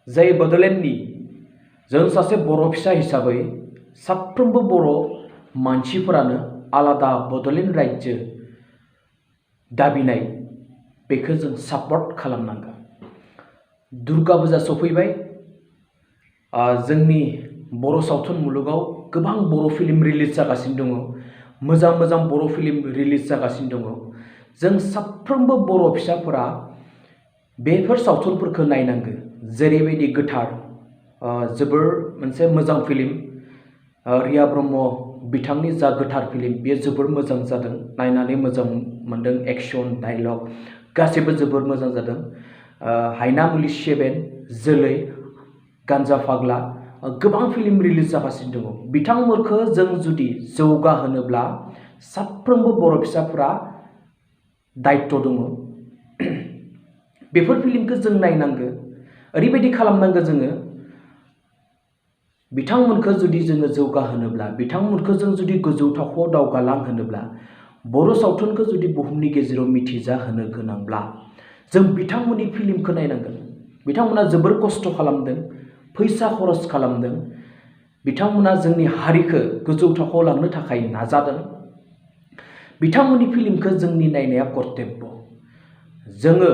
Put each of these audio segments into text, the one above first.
जाय बड'लेण्डनि जों सासे बर' फिसा हिसाबै साफ्रोमबो बर' मानसिफोरानो आलादा बड'लेण्ड रायजो दाबिनाय बेखौ जों सापर्ट खालामनांगोन। दुर्गा फुजा सफैबाय। जोंनि बर' सावथुन मुलुगाव गोबां बर' फिल्म रिलिज जागासिनो दङ। मोजां मोजां बर' फिल्म रिलिज जागासिनो दङ। जों साफ्रोमबो बर' फिसाफोरा बेफोर सावथुनफोरखौ नायनांगौ। जेरैबायदि गोथार जोबोर मोनसे मोजां फिल्म, रिया ब्रह्म बिथांनि जा गोथार फिल्म बेयो जोबोर मोजां जादों। नायनानै मोजां मोनदों। एक्शन डायलग गासैबो जोबोर मोजां जादों। हायना मुलि 7, जोलै, गान्जा फाग्ला गोबां फिल्म रिलिज जागासिनो दङ। बिथांमोनखौ जों जुदि जौगाहोनोब्ला साफ्रोमबो बर' फिसाफोरा दायित्व दङ। बेफोर फिल्मखौ जों नायनांगौ। ओरैबायदि खालामनांगौ जोङो बिथांमोनखौ जुदि जोङो जौगाहोनोब्ला, बिथांमोनखौ जों जुदि गोजौ थाखोआव दावगालांहोनोब्ला, बर' सावथुनखौ जुदि बुहुमनि गेजेराव मिथिजाहोनो गोनांब्ला जों बिथांमोननि फिल्मखौ नायनांगोन। बिथांमोना जोबोर खस्थ' खालामदों, फैसा खरस खालामदों। बिथांमोना जोंनि हारिखौ गोजौ थाखोआव लांनो थाखाय नाजादों। बिथांमोननि फिल्मखौ जोंनि नायनाया कर्तब्य। जोङो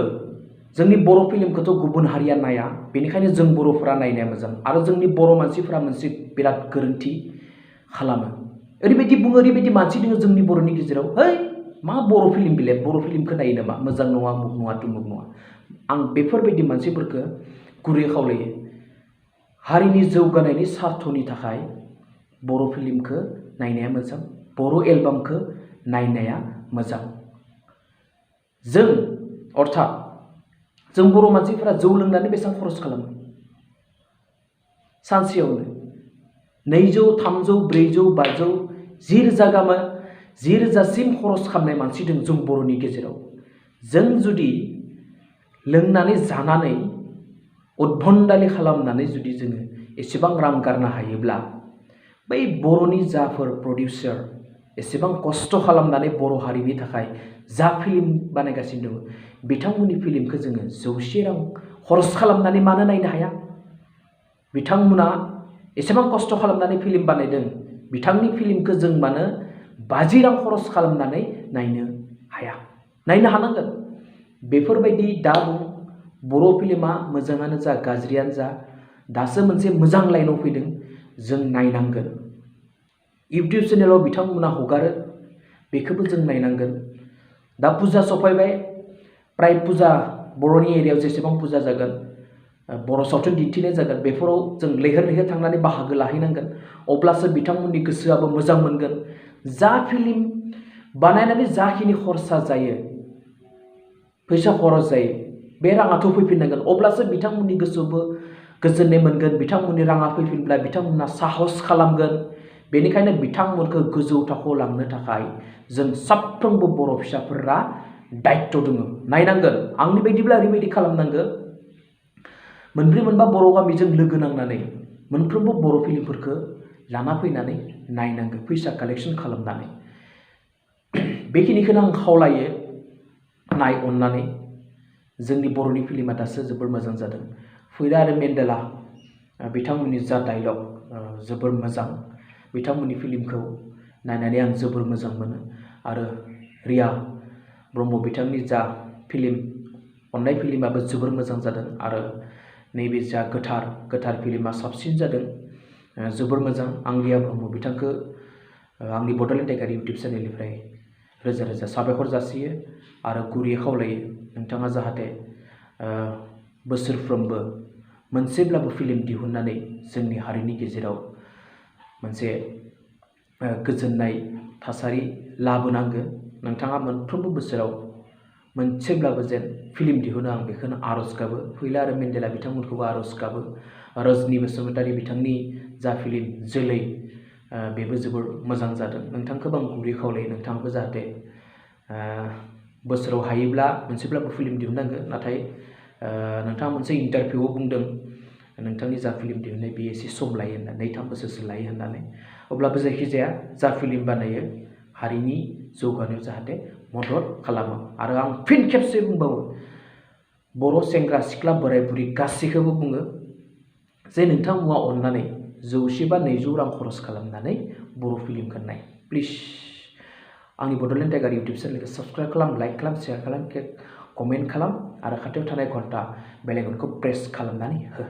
जोंनि बर' फिल्मखौथ' गुबुन हारिया नाया, बेनिखायनो जों बर'फोरा नायनाया मोजां। आरो जोंनि बर' मानसिफोरा मोनसे बिराद गोरोन्थि खालामो। ओरैबायदि बुङो, ओरैबायदि मानसि दङ जोंनि बर'नि गेजेराव, है मा बर' फिल्म बिलाय, बर' फिल्मखौ नायो नामा, मोजां नङा, मुग नङा, तुमुग नङा। आं बेफोरबायदि मानसिफोरखौ गुरै खावलायो। हारिनि जौगानायनि सार्थनि थाखाय बर' फिल्मखौ नायनाया मोजां, बर' एलबामखौ नायनाया मोजां। अर्थात जों बर' मानसिफोरा जौ लोंनानै बेसेबां खरस खालामो सानसेयावनो? 200, 300, 400, 500, 10,000 गाहाम, 10,000सिम खरस खालामनाय मानसि दं जों बर'नि गेजेराव। जों जुदि लोंनानै जानानै उद्भन्डालि खालामनानै जुदि जोङो एसेबां रां गारनो हायोब्ला, बै बर'नि जाफोर प्रडिउसार एसेबां खस्थ' खालामनानै बर' हारिनि थाखाय जा फिल्म बानायगासिनो दङ, बिथांमोननि फिल्मखौ जोङो 100 रां खरस खालामनानै मानो नायनो हाया? बिथांमोना एसेबां खस्थ' खालामनानै फिल्म बानायदों, बिथांनि फिल्मखौ जों मानो 50 रां खरस खालामनानै नायनो हाया? नायनो हानांगोन। बेफोरबायदि दा बर' फिल्मा मोजाङानो जा गाज्रियानो जा दासो मोनसे मोजां लाइनाव फैदों। जों नायनांगोन। इउटिउब चेनेलाव बिथांमोना हगारो, बेखौबो जों नायनांगोन। दा फुजा सफायबाय। प्राय फुजा बर'नि एरियायाव जेसेबां फुजा जागोन, बर' सावथुन दिन्थिनाय जागोन, बेफोराव जों लैहोर लैहोर थांनानै बाहागो लाहैनांगोन। अब्लासो बिथांमोननि गोसोआबो मोजां मोनगोन। जा फिल्म बानायनानै जाखिनि खरसा जायो, फैसा खरस जायो, बे राङाथ' फैफिननांगोन। अब्लासो बिथांमोननि गोसोआवबो गोजोननाय मोनगोन। बिथांमोननि राङा फैफिनब्ला बिथांमोना साहस खालामगोन। बेनिखायनो बिथांमोनखौ गोजौ थाखोआव लांनो थाखाय जों साफ्रोमबो बर' फिसाफोरा दायित्व दङ। नायनांगोन। आंनि बायदिब्ला ओरैबायदि खालामनांगौ, 3-4 बर' गामिजों लोगो नांनानै मोनफ्रोमबो बर' फिल्मफोरखौ लाना फैनानै नायनांगौ, फैसा कालेक्सन खालामनानै। बेखिनिखौनो आं खावलायो, नाय अननानै। जोंनि बर'नि फिल्मा दासो जोबोर मोजां जादों। फैला आरो मेन्देला बिथांमोननि जा डायलग जोबोर मोजां। बिथांमोननि फिल्मखौ नायनानै आं जोबोर मोजां मोनो। आरो रिया ब्रह्म बिथांनि जा फिल्म, अननाय फिल्माबो जोबोर मोजां जादों। आरो नैबे जा गोथार फिल्मा साबसिन जादों, जोबोर मोजां। आं रिया ब्रह्म बिथांखौ आंनि बड'लेण्ड टाइगार इउटिउब चेनेलनिफ्राय रोजा रोजा साबायखर जासियो आरो गुरैयै खावलायो, नोंथाङा जाहाथे बोसोरफ्रोमबो मोनसेब्लाबो फिल्म दिहुननानै जोंनि हारिनि गेजेराव मोनसे गोजोननाय थासारि लाबोनांगो। नोंथाङा मोनफ्रोमबो बोसोराव मोनसेब्लाबो जेन फिल्म दिहुनो, आं बेखौनो आर'ज गाबो। फैला आरो मेन्देला बिथांमोनखौबो आर'ज गाबो। रजनि बसुमतारी बिथांनि जा फिल्म जोलै, बेबो जोबोर मोजां जादों। नोंथांखौबो आं गुरै खावलायो, नोंथाङाबो जाहाथे बोसोराव हायोब्ला मोनसेब्लाबो फिल्म दिहुननांगो। नाथाय नोंथाङा मोनसे इन्टारभिउआव बुंदों नोंथांनि जा फिल्म दिहुननाय बेयो एसे सम लायो होननानै, 2-3 बोसोरसो लायो होननानै। अब्लाबो जायखिजाया जा फिल्म बानायो हारिनि जौगानायाव जाहाथे मदद खालामो। आरो आं फिन खेबसे बुंबावो, बर' सेंग्रा सिख्ला बोराय बुरै गासैखौबो बुङो, जे नोंथांमोना अननानै 100 बा 200 रां खरस खालामनानै बर' फिल्मखौ नाय प्लिज आंनि बड'लेण्ड टाइगार इउटिउब चेनेलखौ साबस्क्राइब खालाम, लाइक खालाम, शेयार खालाम, कमेन्ट खालाम आरो खाथियाव थानाय घन्टा बेल आइकनखौ प्रेस खालामनानै हो।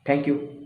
Thank you.